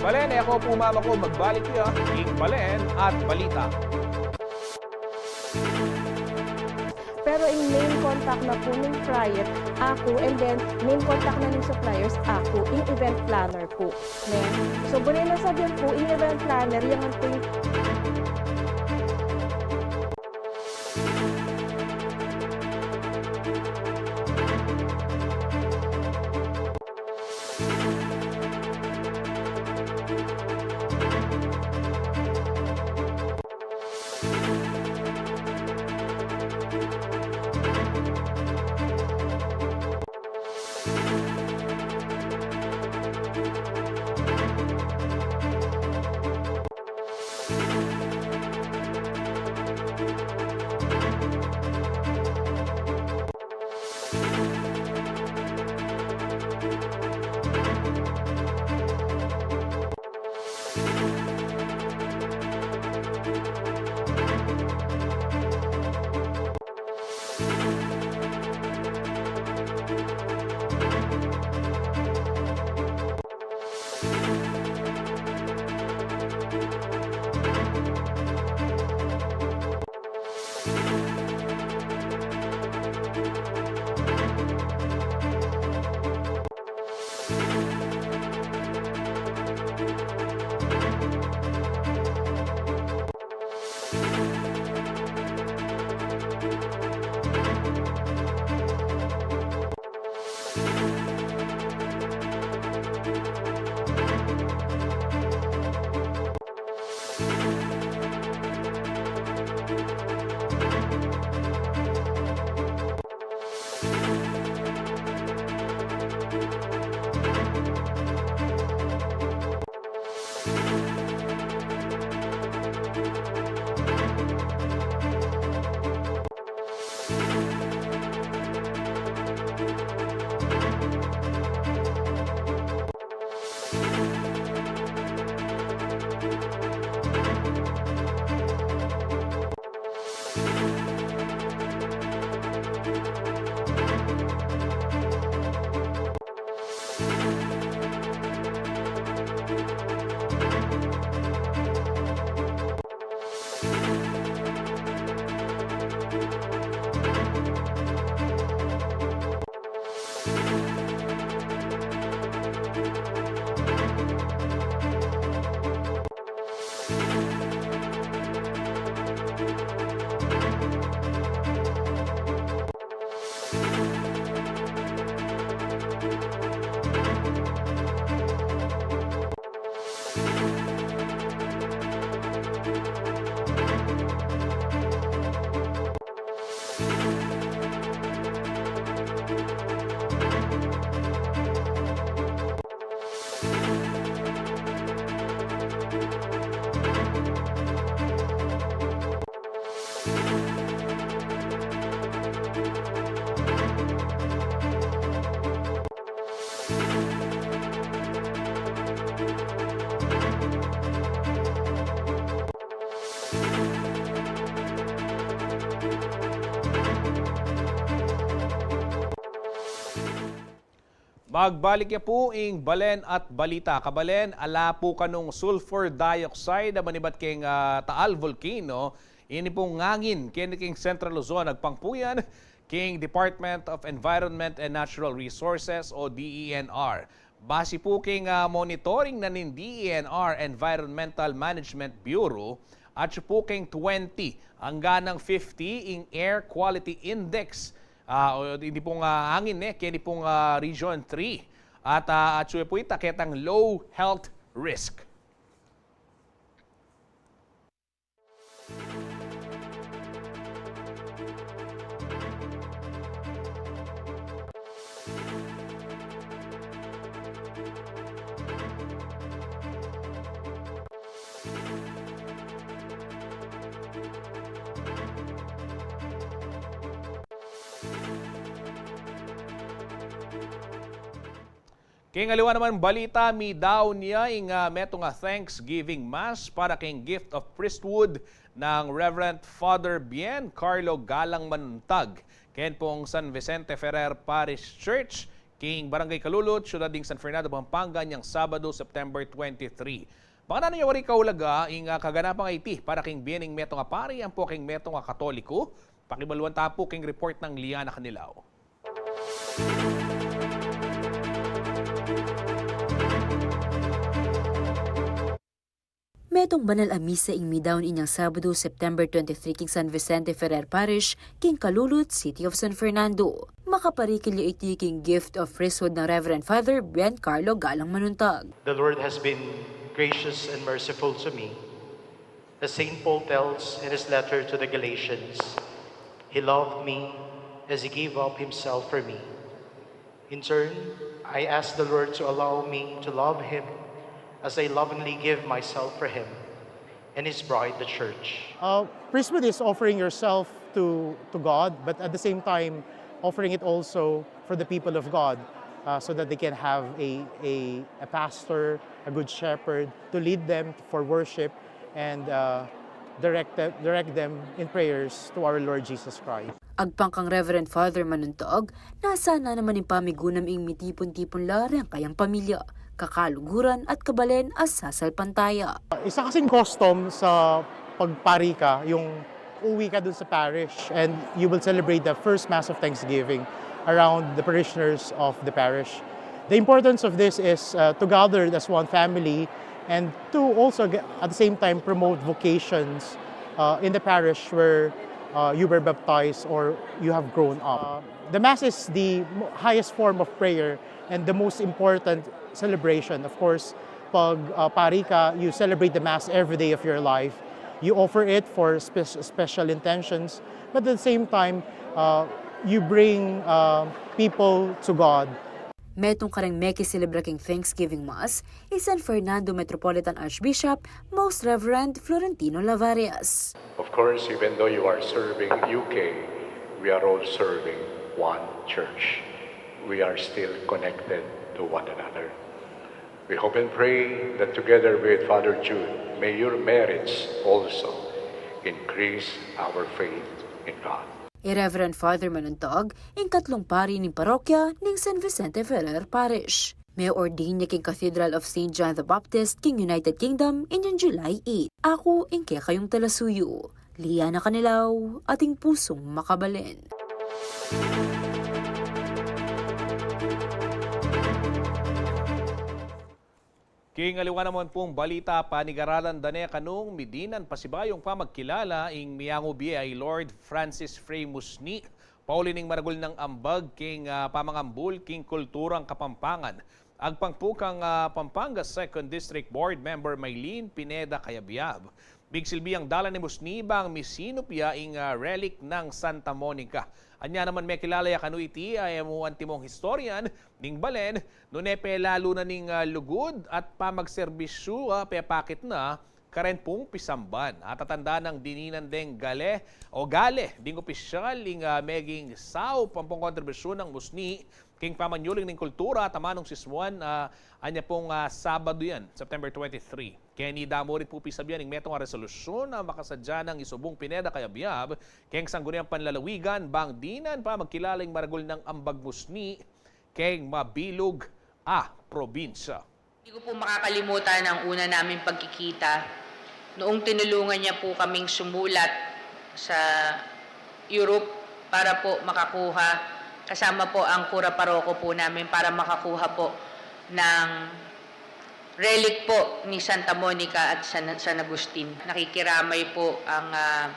Kabalen, e ko po mamaku, magbalik ya ing balen at balita. Pero ing main contact na pu ning prior, aku, and then main contact na ning suppliers, aku, ing event planner pu. Ne? So, bunyi nang sabyan pu, ing event planner, yang anting Magbalik ya pu ing balen at balita. Kabalen, ala pu kanung sulfur dioxide a manibat keng, ah, Taal Volcano. Ini pung angin keni king Central Luzon, agpang pu yan king Department of Environment and Natural Resources o D E N R. Basi pu king, ah, monitoring na ning D E N R Environmental Management Bureau, atsu pu keng twenty anggang fifty ing air quality index. Ah, o, ini pung, ah, angin, eh, keni pung, ah, Region three. At, ah, atsu pu ita ketang low health risk. King aliwa namang balita, midaun ya ing, ah, metung a Thanksgiving Mass para king Gift of Priesthood nang Reverend Father Bien Carlo Galang Manuntag, ken pung San Vicente Ferrer Parish Church, king Barangay Calulut, siyudad ning San Fernando, Pampanga, niyang Sabado, September twenty-three. Bang nanu ya wari kaulaga ing, ah, kaganapang iti para king bie ning metung a pari ampo king metung a Katoliko, Pakibaluan ta pu king report nang Liana Canilaw. Metung banal a misa ing midaun inyang Sabado, September twenty-three, king San Vicente Ferrer Parish, king Calulut, City of San Fernando. Makaparikil ya iti king gift of priesthood nang Reverend Father Ben Carlo Galang Manuntag. The Lord has been gracious and merciful to me. As Saint Paul tells in his letter to the Galatians, "He loved me as he gave up himself for me." In turn, I ask the Lord to allow me to love him as I lovingly give myself for him and his bride, the church. Uh, priesthood is offering yourself to, to God, but at the same time, offering it also for the people of God, uh, so that they can have a, a, a pastor, a good shepherd to lead them for worship and, uh, direct them, direct them in prayers to our Lord Jesus Christ. Agpang kang Reverend Father Manuntag, nasa na naman ing pamigunam ing mitipun-tipun la reng kayang pamilya, kakaluguran at kabalen a sasalpantaya. Isa kasing custom sa pagpari ka, yung uwi ka dun sa parish and you will celebrate the first Mass of Thanksgiving around the parishioners of the parish. The importance of this is, uh, to gather as one family and to also, ge-, at the same time, promote vocations, uh, in the parish where, uh, you were baptized or you have grown up. Uh, the Mass is the mo-, highest form of prayer and the most important celebration. Of course, pag, uh, pari ka, you celebrate the Mass every day of your life. You offer it for spe-, special intentions, but at the same time, uh, you bring, uh, people to God. Metung kareng mekiselebra king Thanksgiving Mass, i San Fernando Metropolitan Archbishop, Most Reverend Florentino Lavarias. Of course, even though you are serving U K, we are all serving one church. We are still connected to one another. We hope and pray that together with Father Jude, may your merits also increase our faith in God. I Reverend Father Manuntag, ing katlung pari ning parokya ning San Vicente Ferrer Parish. Me-ordain ya king Cathedral of Saint John the Baptist king United Kingdom inyang July eight. Aku ing kekayung talasuyu, Liana Canilaw, ating pusung makabalen. King aliwa naman pung balita, panigaralan da ne kanung midinan pasibayung pamagkilala ing miyangu bie a i Lord Francis Frei Musni, pauli ning maragul nang ambag king, ah, pamangambul king kulturang Kapampangan. Agpang pu kang, ah, Pampanga Second District Board Member Mylene Pineda Cayabyab, migsilbi yang dalan i Musni bang misinup ya ing, ah, relic nang Santa Monica. Anya naman mekilala ya kanu iti a e mu antimong historian ning balen, nune pelalu na ning, ah, lugud at pamagserbisyu, ah, pepakit na karen pung pisamban. Atatanda nang dininan deng gale o gale ding opisyal ing, ah, meging saup ampong kontribusyun nang Musni king pamanyuling ning kultura at amanung sismuan, ah, anya pung, ah, Sabado yan, September twenty-three. Keni da mu rin pu pisabian ing metung a resolusyun a makasadya nang isubung Pineda Cayabyab keng Sangguniang Panlalawigan bang dinan pamagkilala ing maragul nang ambag Musni keng mabilug a probinsya. Hindi ko po makakalimutan ang una naming pagkikita noong tinulungan niya po kaming sumulat sa Europe para po makakuha, kasama po ang kura paroko po namin, para makakuha po ng relic po ni Santa Monica at San, San Agustin. Nakikiramay po ang, ah,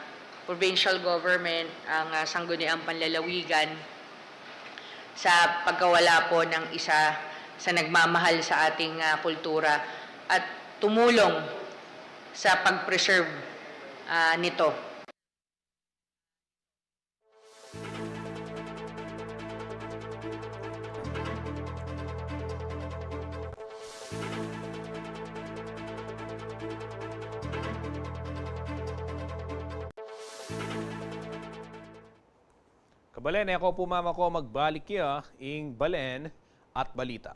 provincial government, ang, ah, Sangguniang Panlalawigan sa pagkawala po ng isa sa nagmamahal sa ating, ah, kultura at tumulong sa pag-preserve, ah, nito. Kabalen, e ko pu mamako magbalik ya ing balen at balita.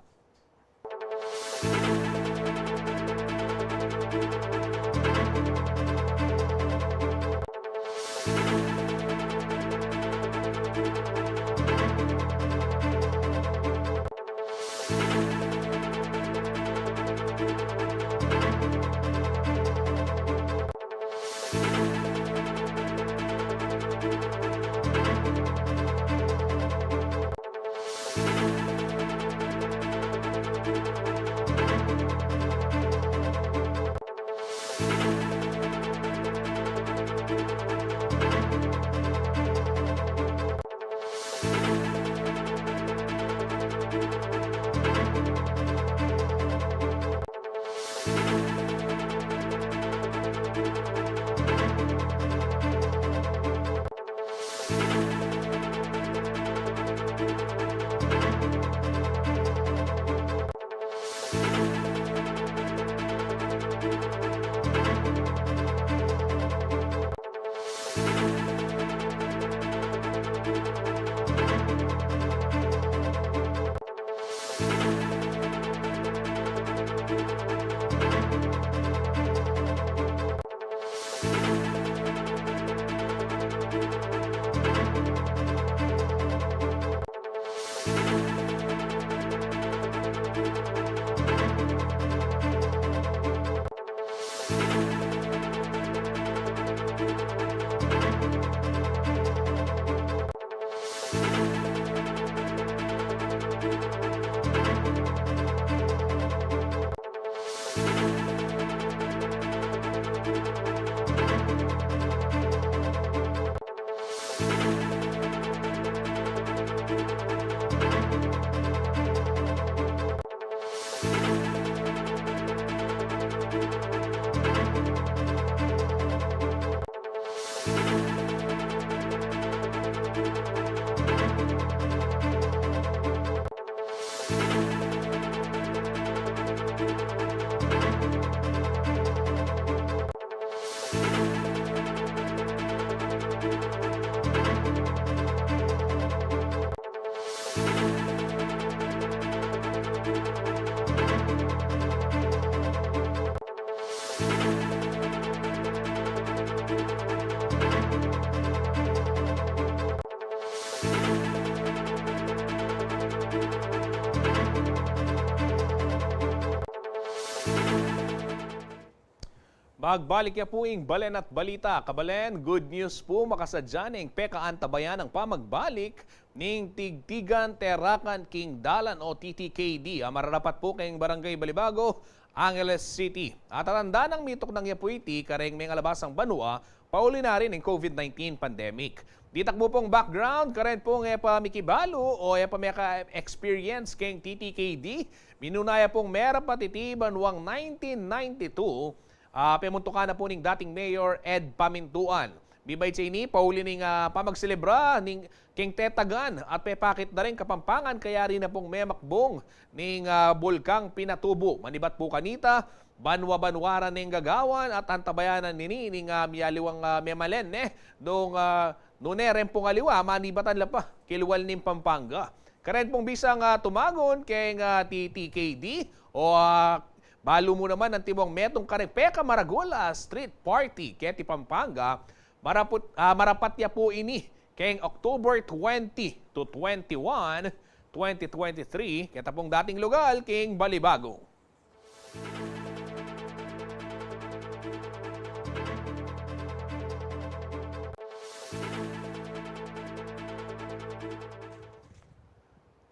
Magbalik ya pu ing Balen at Balita. Kabalen, good news pu, makasadya neng pekaantabayan ing pamagbalik ning Tigtigan Terakan king Dalan o T T K D a mararapat pu keng Barangay Balibago, Angeles City. At atandanang mituknang ya pu iti kareng mengalabasang banua, pauli na rin ning COVID nineteen pandemic. Ditak mu pung background, karen pung e pa mikibalu o e pa meka-experience keng T T K D, minuna ya pung merapat iti banuang nineteen ninety-two, ah, pemuntukan na pu ning dating Mayor Ed Pamintuan. Mibait ya ini, pauli ning, ah, pamagselebra ning keng tetagan at pepakit da ring Kapampangan, kayari na pung memakbung ning, ah, Bulkang Pinatubo. Manibat pu kanita, banwa-banwa ra neng gagawan at antabayanan nini ning, ah, mialiwang, ah, memalen ne, nung, ah, nune reng pung aliwa, manibatan la pa, kilwal ning Pampanga. Karen pung bisang, ah, tumagun keng, ah, T T K D o, ah, balu mu naman antimong metung kareng pekamaragul a street party keti Pampanga, maraput-, ah, marapat ya pu ini keng October twenty to twenty-one, twenty twenty-three, keta pung dating lugal keng Balibago.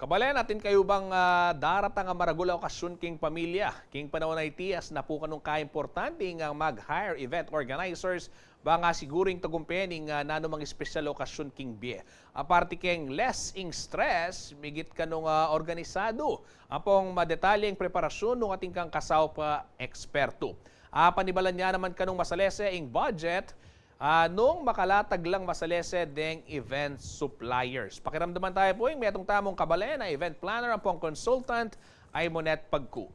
Kabalen, atin kayu bang, ah, daratang a maragul a okasyun king pamilya? King panaun a iti, asna pu kanung kaimportante ing, ah, mag-hire event organizers bang asiguru ing tagumpe ning, ah, nanumang espesyal a okasyun king bie. Aparte keng less ing stress, migit kanung, ah, organisadu, ampong madetalye ing preparasyun nung atin kang kasaup a ekspertu. Ah, panibalan ya naman kanung masalese ing budget, ah, nung makalatag lang masalese deng event suppliers. Pakiramdaman tayu pu ing metung tamung kabalen a event planner ampong consultant, Imonette Pagku.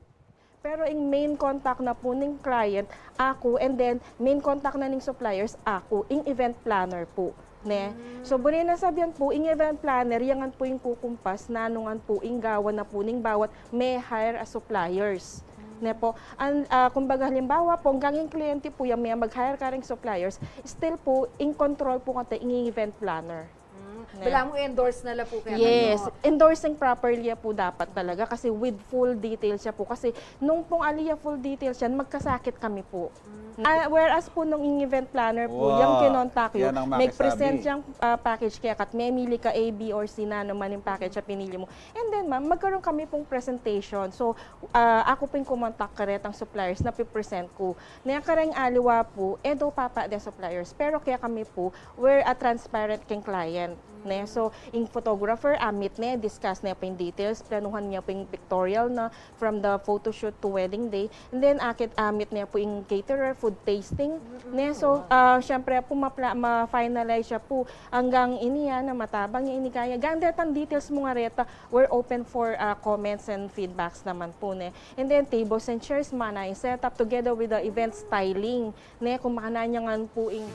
Pero ing main contact na pu ning client, aku, and then main contact na ning suppliers, aku, ing event planner pu, ne? So, buri na sabian pu, ing event planner, ya ngan pu ing kukumpas, nanu ngan pu ing gawan na pu ning bawat me-hire a suppliers. Ne pu? An, ah, kumbaga, halimbawa pu, anggang ing kliyente pu, yang me mag-hire kareng suppliers, still pu, ing control pu keta ing event planner. Mm. Ne. Balamu endorse na la pu kaya. Yes, endorsing properly ya pu dapat talaga kasi with full details ya pu. Kasi nung pung ali ya full details yan, magkasakit kami pu. Mm. Ah, whereas pu nung ing event planner pu, yang kinontak yu, yan ang makisabi. Mag-present yang, ah, package kaya kat, memili ka A, B, or C, nanu man ing package a pinili mu. And then, ma'am, magkaroon kami pung presentation. So, ah, aku pu ing kumontak karetang suppliers na pipresent ku. Ne, kareng aliwa pu, e do papa deng suppliers. Pero kaya kami pu, we're a transparent keng client. Ne? So, ing photographer, amit ne, discuss ne pu ing details, planuhan ne pu ing pictorial na from the photoshoot to wedding day. And then, akit, amit ne pu ing caterer, food tasting. Ne? So, ah, syempre pu, mapla-, ma-finalize ya pu anggang ini ya na matabang ya ini kaya. Ganda tang details mu nga reta, we're open for, ah, comments and feedbacks naman pu, ne? And then, tables and chairs, mana ing setup together with the event styling. Ne, kung makanyan ngan pu ing.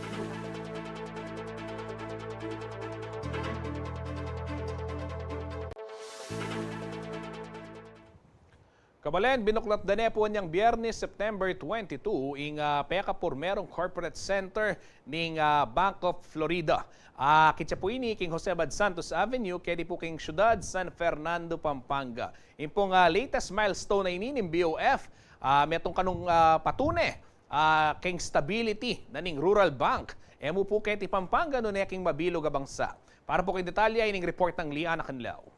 Kabalen, binuklat da ne pu anyang Biyernes, September twenty-two, ing, ah, pekapurmerung corporate center ning, ah, Bank of Florida. Ah, akit ya pu ini king Jose Abad Santos Avenue, keti pu king syudad San Fernando, Pampanga. Ing pung, ah, latest milestone a ini ning B O F, ah, metung kanung, ah, patune ah, keng stability na ning rural bank, e mu pu keti Pampanga nune king mabilug a bangsa. Para pu king detalye, ining report nang Liana Canlao.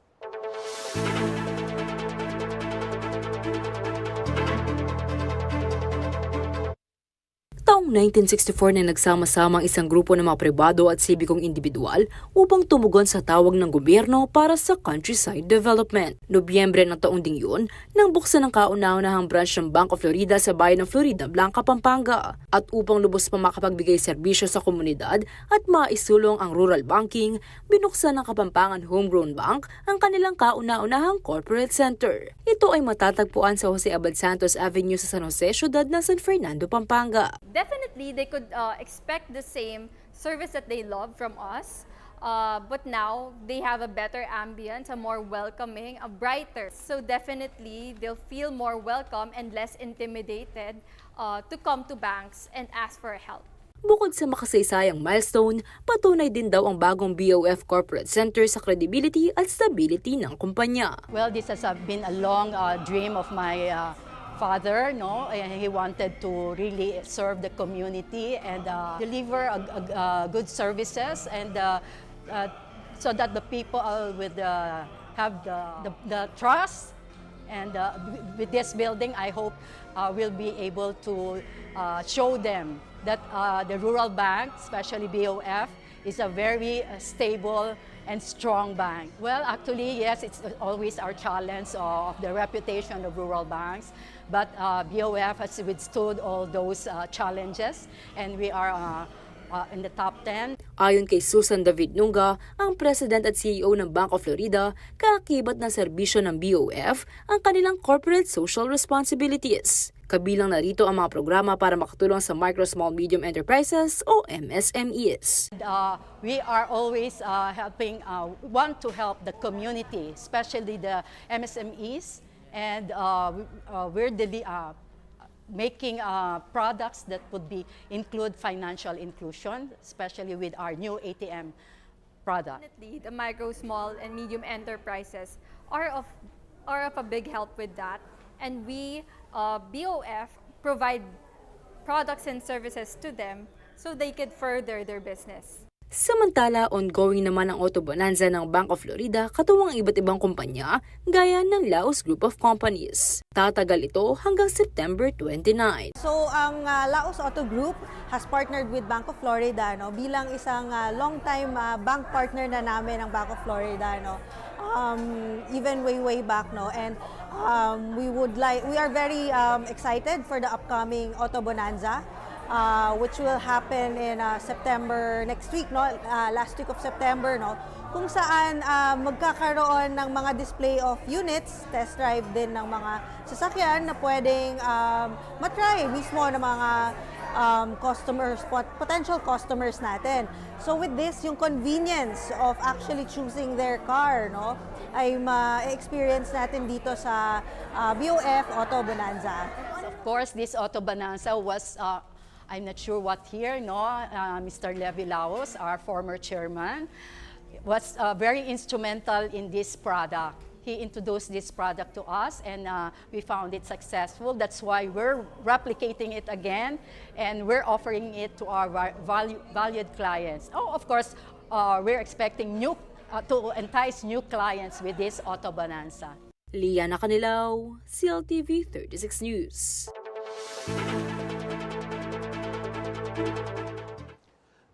Taong nineteen sixty-four na nagsama-sama ang isang grupo ng mga pribado at sibikong individual upang tumugon sa tawag ng gobyerno para sa countryside development. Nobyembre ng taong ding yun, nang buksan ang kauna-unahang branch ng Bank of Florida sa bayan ng Floridablanca, Pampanga. At upang lubos pa makapagbigay serbisyo sa komunidad at maisulong ang rural banking, binuksan ng Kapampangan Homegrown Bank ang kanilang kauna-unahang corporate center. Ito ay matatagpuan sa Jose Abad Santos Avenue sa San Jose, siyudad ng San Fernando, Pampanga. Definitely, they could, uh, expect the same service that they love from us. Uh, but now, they have a better ambience, a more welcoming, a brighter. So definitely, they'll feel more welcome and less intimidated, uh, to come to banks and ask for help. Bukod sa makasaysayang milestone, patunay din daw ang bagong B O F Corporate Center sa credibility at stability ng kumpanya. Well, this has, uh, been a long, uh, dream of my, uh, father, no, and he wanted to really serve the community and, uh, deliver a, a, a good services and, uh, uh, so that the people would, uh, have the, the, the trust. And, uh, w-, with this building, I hope, uh, we'll be able to, uh, show them that, uh, the rural bank, especially B O F, is a very, uh, stable and strong bank. Well, actually, yes, it's always our challenge of the reputation of rural banks, but, uh, B O F has withstood all those, uh, challenges, and we are, uh, uh, in the top ten. Ayon kay Susan David Nunga, ang President at C E O ng Bank of Florida, kaakibat ng serbisyo ng B O F ang kanilang corporate social responsibilities. Kabilang na rito ang mga programa para makatulong sa Micro, Small, Medium Enterprises o M S M Es. Uh, we are always, uh, helping, uh, want to help the community, especially the M S M Es, and, uh, we, uh, we're deli-, uh, making, uh, products that would be include financial inclusion, especially with our new A T M product. Definitely, the micro, small, and medium enterprises are of, are of a big help with that. And we, uh, B O F, provide products and services to them so they could further their business. Samantala, ongoing naman ang Auto Bonanza ng Bank of Florida katuwang iba't ibang kumpanya gaya ng Laos Group of Companies. Tatagal ito hanggang September twenty-nine. So, ang, ah, Laos Auto Group has partnered with Bank of Florida, no, bilang isang, ah, long time, ah, bank partner na namin ang Bank of Florida, no. Um, even way, way back, no. And, um, we would like, we are very, um, excited for the upcoming Auto Bonanza, uh, which will happen in, uh, September, next week, no? Uh, last week of September, no? Kung saan, uh, magkakaroon ng mga display of units, test drive din ng mga sasakyan na pwedeng, um, matry mismo ng mga, um, customers, pot-, potential customers natin. So with this, yung convenience of actually choosing their car, no, ay ma-experience natin dito sa, uh, B O F Auto Bonanza. Of course, this Auto Bonanza was, uh, I'm not sure what year, no? Uh, Mister Levy Laos, our former chairman, was, uh, very instrumental in this product. He introduced this product to us, and, uh, we found it successful. That's why we're replicating it again, and we're offering it to our va-, valu-, valued clients. Oh, of course, uh, we're expecting new, uh, to entice new clients with this Auto Bonanza. Liana Canilao, C L T V thirty-six News.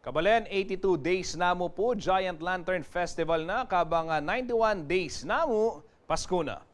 Kabalen, eighty-two days na mu pu Giant Lantern Festival na, kabang, ah, ninety-one days na mu Pasko na.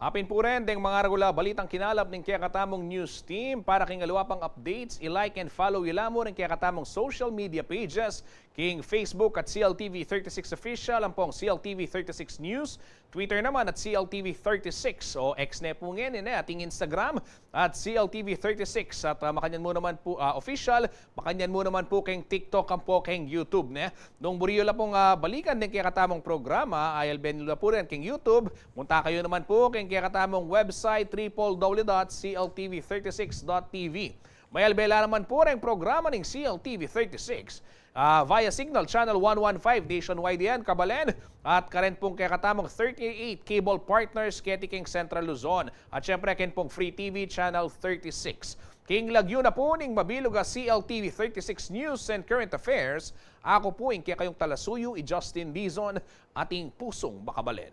Apin pu ren deng mga regular balitang kinalap ning kekatamung news team. Para king aliwa pang updates, i-like and follow yu la mu ring kekatamung social media pages, king Facebook at C L T V thirty-six Official, ampong C L T V thirty-six News, Twitter naman at C L T V thirty-six, o X ne pu ngeni, ne, ating Instagram at C L T V thirty-six, at, ah, makanyan mu naman pu, ah, Official, makanyan mu naman pu keng TikTok, ampo keng YouTube, ne. Nung buri yu la pung, ah, balikan deng kekatamung programa, ay alben yu la pu rin keng YouTube, munta kayu naman pu keng kekatamung website, triple W dot C L T V thirty-six dot T V. Mayalbe la naman pu reng programa ning C L T V thirty-six, ah, via Cignal Channel one one five nationwide yan, kabalen, at karen pung kekatamung thirty-eight cable partners keti king Central Luzon, at syempre ken pung Free T V Channel thirty-six. King lagyu na pu ning mabilug a C L T V thirty-six News and Current Affairs, aku pu ing kekayung talasuyu, i Justin Dizon, ating pusung makabalen.